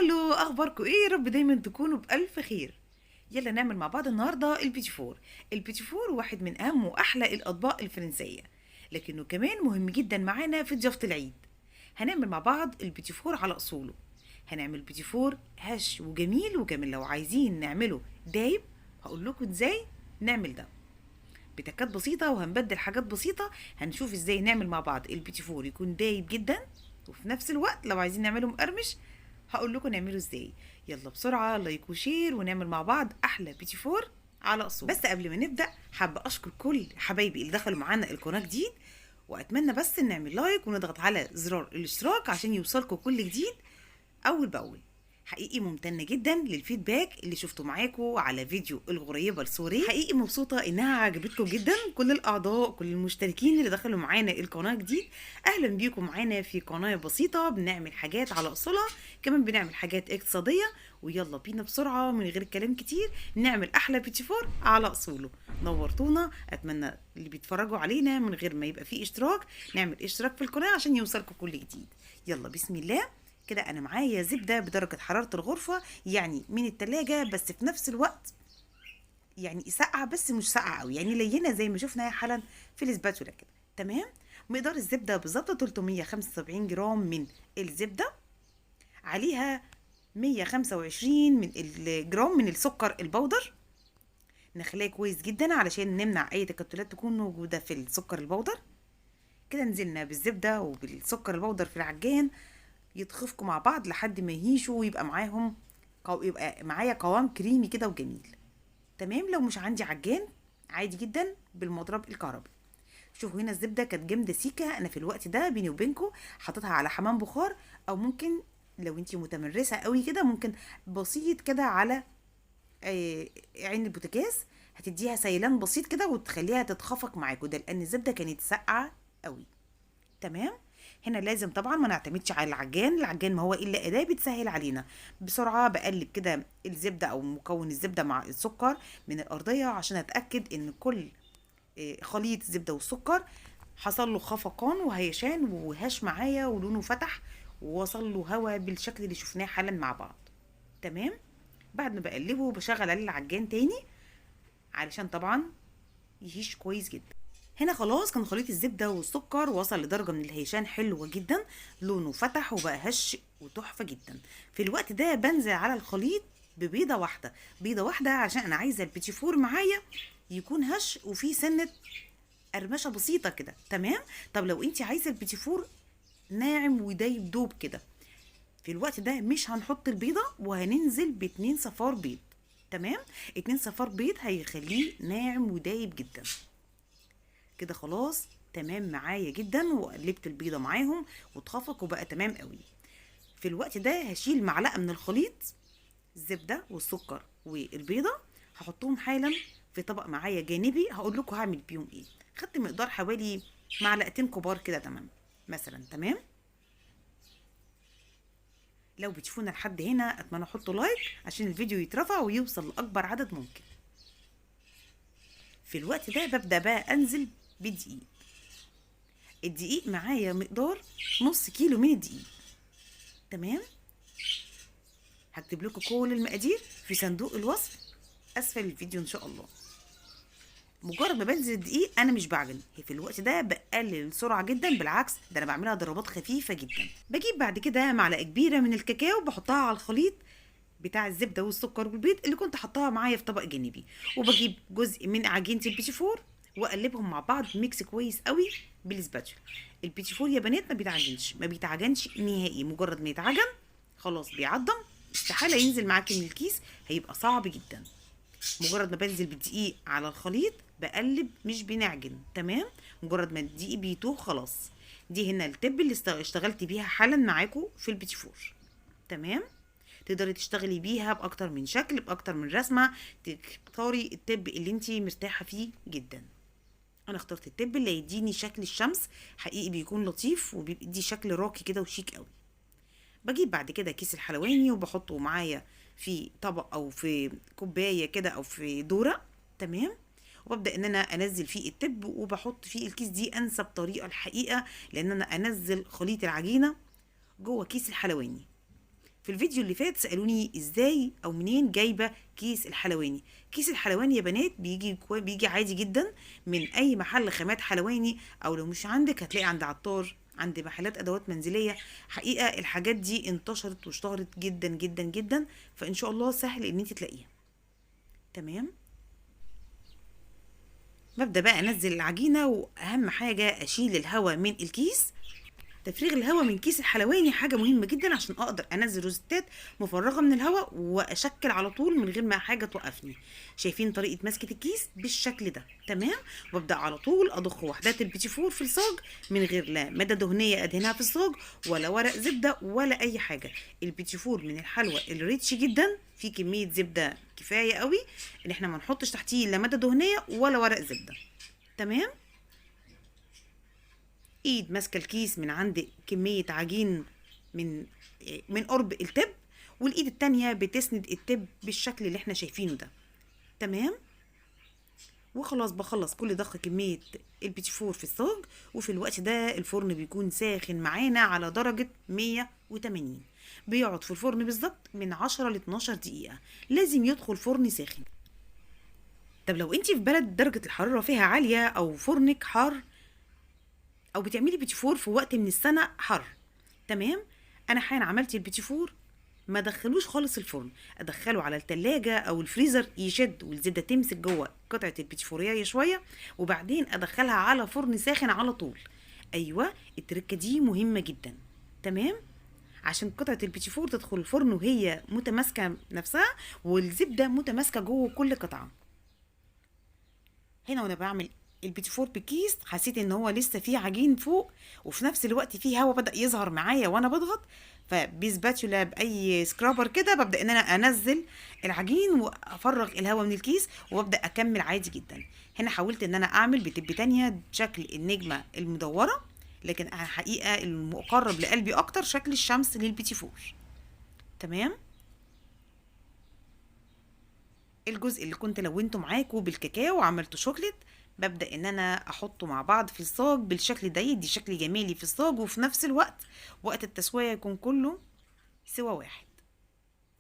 هلو، اخباركم ايه؟ يا رب دايما تكونوا بالف خير. يلا نعمل مع بعض النهارده البيتي فور. البيتي فور واحد من اهم واحلى الاطباق الفرنسية، لكنه كمان مهم جدا معانا في ضيافة العيد. هنعمل مع بعض البيتي فور على اصوله. هنعمل بيتي فور هش وجميل، وكمان لو عايزين نعمله دايب هقول لكم ازاي نعمل ده بتكات بسيطة، وهنبدل حاجات بسيطة. هنشوف ازاي نعمل مع بعض البيتي فور يكون دايب جدا، وفي نفس الوقت لو عايزين نعمله مقرمش هقول لكم نعمله ازاي. يلا بسرعة like و share ونعمل مع بعض احلى بيتي فور على اصوله. بس قبل ما نبدا حابة اشكر كل حبايبي اللي دخلوا معانا القناة جديد، واتمنى بس نعمل like ونضغط على زرار الاشتراك عشان يوصلكم كل جديد اول باول. حقيقي ممتنة جدا لل feedback اللي شفته معاكم على فيديو الغريبة السورية. حقيقي مبسوطة انها عجبتكم جدا. كل الاعضاء، كل المشتركين اللي دخلوا معانا القناة جديد، اهلا بيكم معانا في قناة بسيطة بنعمل حاجات على اصولها، كمان بنعمل حاجات اقتصادية. ويلا بينا بسرعة من غير كلام كتير نعمل احلى بيتي فور على اصوله. نورتونا، اتمنى اللي بيتفرجوا علينا من غير ما يبقى فيه اشتراك نعمل اشتراك في القناة عشان يوصلكم كل جديد. يلا بسم الله. كده انا معايا زبدة بدرجة حرارة الغرفة، يعني من التلاجة، بس في نفس الوقت يعني ساقعه بس مش ساقعه قوي، يعني لينه زي ما شفنا حالا في ال spatula كده. تمام. مقدار الزبدة بالظبط 375 جرام من الزبدة، عليها 125 من الجرام من السكر البودر. نخليه كويس جدا علشان نمنع اي تكتلات تكون موجودة في السكر البودر. كده نزلنا بالزبده وبالسكر البودر في العجان، يتخفقوا مع بعض لحد ما يهيشوا ويبقى معاهم يبقى معايا قوام كريمي كده وجميل. تمام. لو مش عندي عجان عادي جدا بالمضرب الكهربي. شوفوا هنا الزبدة كانت جامدة سيكه. انا في الوقت ده بيني وبينكم حاططها على حمام بخار، او ممكن لو انتي متمرسه قوي كده ممكن بسيط كده على عين البوتاجاز، هتديها سيلان بسيط كده وتخليها تتخفق معاكم، ده لان الزبدة كانت ساقعه قوي. تمام. هنا لازم طبعا ما نعتمدش على العجان، العجان ما هو الا اداه بتسهل علينا. بسرعة بقلب كده الزبدة او مكون الزبدة مع السكر من الارضية عشان اتاكد ان كل خليط الزبدة والسكر حصل له خفقان وهيشان وهش معايا ولونه فتح ووصل له هوا بالشكل اللي شفناه حالا مع بعض. تمام. بعد ما بقلبه بشغل عليه العجان تاني علشان طبعا يهيش كويس جدا. هنا خلاص كان خليط الزبدة والسكر وصل لدرجة من الهيشان حلوة جدا، لونه فتح وبقى هش وتحفة جدا. في الوقت ده بنزل على الخليط ببيضة واحدة، بيضة واحدة عشان انا عايزة البيتي فور معايا يكون هش وفيه سنة قرمشة بسيطة كده. تمام. طب لو انت عايزة البيتي فور ناعم ودايب دوب كده، في الوقت ده مش هنحط البيضة وهننزل ب2 صفار بيض. تمام. 2 صفار بيض هيخليه ناعم ودايب جدا كده. خلاص تمام معايا جدا، وقلبت البيضة معاهم واتخفق وبقى تمام قوي. في الوقت ده هشيل معلقه من الخليط الزبدة والسكر والبيضة، هحطهم حالا في طبق معايا جانبي هقول لكم هعمل بيهم ايه. خدت مقدار حوالي معلقتين كبار كده تمام مثلا. تمام. لو بتشوفونا لحد هنا اتمنى حطوا like عشان الفيديو يترفع ويوصل لاكبر عدد ممكن. في الوقت ده ببدأ بقى أنزل بدقيق. الدقيق معايا مقدار نص كيلو من الدقيق. تمام. هكتب لكم كل المقادير في صندوق الوصف أسفل الفيديو إن شاء الله. مجرد ما بنزل الدقيق أنا مش بعجن، في الوقت ده بقلل السرعة جدا، بالعكس ده أنا بعملها ضربات خفيفة جدا. بجيب بعد كده معلقة كبيرة من الكاكاو بحطها على الخليط بتاع الزبدة والسكر والبيض اللي كنت حطاها معايا في طبق جانبي، وبجيب جزء من عجينه البيتي فور واقلبهم مع بعض mix كويس قوي بال spatula. البيتي فور يا بنات ما بيتعجنش، ما بيتعجنش نهائي، مجرد ما يتعجن خلاص بيعضم، استحالة ينزل معاكي من الكيس، هيبقى صعب جدا. مجرد ما بنزل بالدقيق على الخليط بقلب مش بنعجن. تمام. مجرد ما الدقيق بيتوه خلاص. دي هنا ال tip اللي اشتغلت بيها حالا معاكم في البيتي فور. تمام. تقدري تشتغلي بيها باكتر من شكل، باكتر من رسمه، تختاري ال tip اللي انتي مرتاحة فيه جدا. انا اخترت ال tip اللي يديني شكل الشمس، حقيقي بيكون لطيف وبيدي شكل راقي كده وشيك قوي. بجيب بعد كده كيس الحلواني وبحطه معايا في طبق او في كوباية كده او في دوره. تمام. وببدا ان انا انزل فيه ال tip وبحط فيه الكيس. دي انسب طريقه الحقيقة، لان انا انزل خليط العجينة جوه كيس الحلواني. في الفيديو اللي فات سألوني ازاي او منين جايبة كيس الحلواني. كيس الحلواني يا بنات بيجي عادي جدا من اي محل خامات حلواني، او لو مش عندك هتلاقي عند عطار، عند محلات ادوات منزلية. حقيقة الحاجات دي انتشرت واشتهرت جدا جدا جدا، فان شاء الله سهل ان انت تلاقيها. تمام، ببدأ بقى انزل العجينة، واهم حاجة اشيل الهواء من الكيس. تفريغ الهواء من كيس الحلواني حاجة مهمة جدا عشان اقدر انزل روزتات مفرغة من الهواء واشكل على طول من غير ما حاجة توقفني. شايفين طريقة مسكة الكيس بالشكل ده؟ تمام، وابدأ على طول اضخ وحدات البيتي فور في الصاج من غير لا مادة دهنية ادهنها في الصاج ولا ورق زبدة ولا اي حاجة. البيتي فور من الحلوى ال rich جدا، في كمية زبدة كفاية قوي ان احنا ما نحطش تحتيه لا مادة دهنية ولا ورق زبدة. تمام، ايد ماسكه الكيس من عند كمية عجين من قرب ال tip، والايد التانية بتسند ال tip بالشكل اللي احنا شايفينه ده. تمام، وخلاص بخلص كل ضخ كمية البيتي فور في الصاج. وفي الوقت ده الفرن بيكون ساخن معانا على درجه 180، بيقعد في الفرن بالظبط من 10 ل 12 دقيقة، لازم يدخل فرن ساخن. طب لو انتي في بلد درجه الحرارة فيها عالية او فرنك حار، او بتعملي بيتي فور في وقت من السنة حر، تمام، انا حين عملت البيتي فور ما دخلوش خالص الفرن، ادخله على التلاجة او الفريزر يشد والزبده تمسك جوه قطعه البيتي فورية شوية، وبعدين ادخلها على فرن ساخن على طول. ايوه التركة دي مهمة جدا. تمام، عشان قطعه البيتي فور تدخل الفرن وهي متماسكة نفسها والزبده متماسكة جوه كل قطعه. هنا وانا بعمل البيتي فور بكيس حسيت ان هو لسه فيه عجين فوق، وفي نفس الوقت فيه هواء بدأ يظهر معايا وانا بضغط، فب spatula باي scraper كده ببدأ ان انا انزل العجين وافرغ الهواء من الكيس وابدأ اكمل عادي جدا. هنا حاولت ان انا اعمل ب tip تانية بشكل النجمة المدورة، لكن حقيقة المقرب لقلبي اكتر شكل الشمس للبيتي فور. تمام، الجزء اللي كنت لونته معاكم بالكاكاو وعملته شوكليت ببدأ ان انا احطه مع بعض في الصاج بالشكل ده، يدي شكل جمالي في الصاج، وفي نفس الوقت وقت التسوية يكون كله سوا واحد.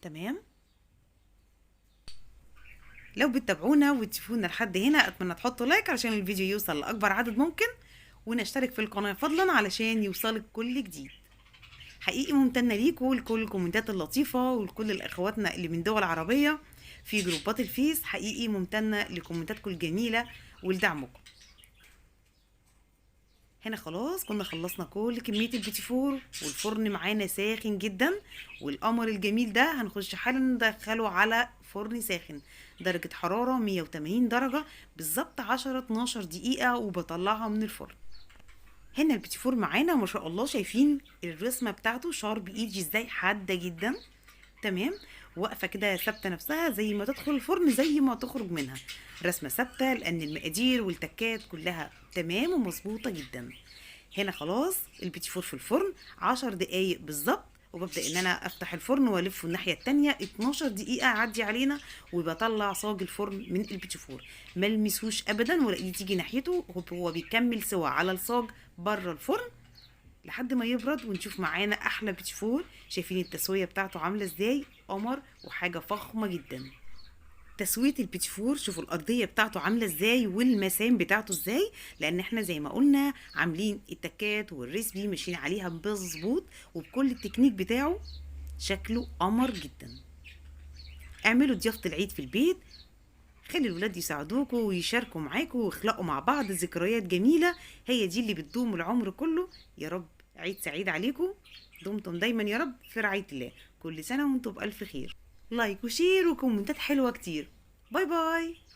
تمام، لو بتتابعونا وتشوفونا لحد هنا اتمنى تحطوا like علشان الفيديو يوصل لاكبر عدد ممكن، ونشترك في القناة فضلا علشان يوصلك كل جديد. حقيقي ممتنة ليكم ولكل الكومنتات اللطيفة ولكل الاخواتنا اللي من دول عربية في جروبات الفيس، حقيقي ممتنة لكومنتاتكم الجميلة ولدعمكم. هنا خلاص كنا خلصنا كل كمية البيتي فور، والفرن معانا ساخن جدا، والقمر الجميل ده هنخش حالا ندخله على فرن ساخن درجة حرارة 180 درجة بالظبط 10-12 دقيقة، وبطلعها من الفرن. هنا البيتي فور معانا ما شاء الله، شايفين الرسمة بتاعته sharp edge ازاي، حادة جدا. تمام، واقفة كده ثابتة نفسها زي ما تدخل الفرن زي ما تخرج منها، رسمه ثابتة لان المقادير والتكات كلها تمام ومظبوطه جدا. هنا خلاص البيتي فور في الفرن 10 دقايق بالظبط، وببدا ان انا افتح الفرن والفه الناحية التانية 12 دقيقة عدي علينا، وبطلع صاج الفرن من البيتي فور، ما المسوش ابدا ولا ايدي تيجي ناحيته، هو بيكمل سوا على الصاج بره الفرن لحد ما يبرد، ونشوف معانا احلى بيتي فور. شايفين التسوية بتاعته عامله ازاي، قمر وحاجه فخمة جدا. تسويه البيتي فور شوفوا الارضية بتاعته عامله ازاي والمسام بتاعته ازاي، لان احنا زي ما قلنا عاملين التكات وال recipe ماشيين عليها بالظبط وبكل التكنيك بتاعه، شكله قمر جدا. اعملوا ضيافة العيد في البيت، خلي الولاد يساعدوكوا ويشاركوا معاكوا ويخلقوا مع بعض ذكريات جميلة، هي دي اللي بتدوم العمر كله. يا رب عيد سعيد عليكم، دمتم دايما يا رب في رعاية الله، كل سنة وانتم بألف خير. like و share وكومنتات حلوة كتير. bye bye.